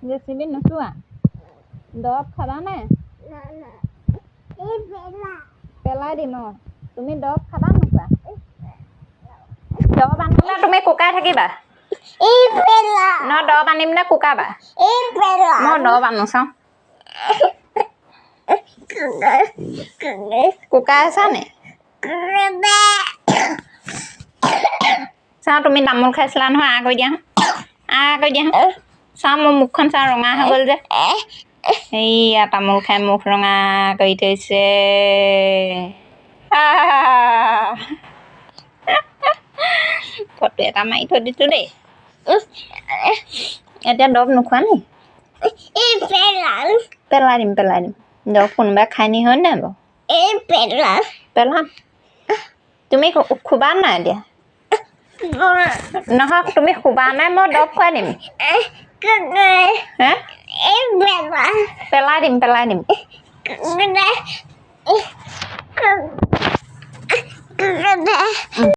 JCB নোচোৱা। দৰৱ খাবা নে? পেলাই দিম। অঁ, তুমি দৰৱ খাবা নোখোৱা? দৰৱ আনিলে তুমি কুকাই থাকিবা নহয়? দৰৱ আনিম নে কুকাবা? মই দৰৱ আনো, চাওঁ। কুকাই আছা নি? চাওঁ, তুমি তামোল খাইছিলা নহয়? আ কৰি দিয়া, আ কৰি দিয়া। চাওঁ, মোৰ মুখখন চাওঁ, ৰঙা হৈ গ'ল যে। এইয়া তামোল খাই মুখ ৰঙা কৰি থৈছে। ফটো এটা মাৰি থৈ দিছোঁ দেই। এতিয়া দৰৱ নোখোৱা নি? পেলাই দিম, পেলাই দিম। দৰৱ কোনোবাই খাই নি, হয় নাই বাৰু? পেলাম। তুমি শুবা নাই এতিয়া? নহয়, তুমি শুবা নাই? মই দৰৱ খুৱাই দিম। হে, পেলাই দিম, পেলাই দিম।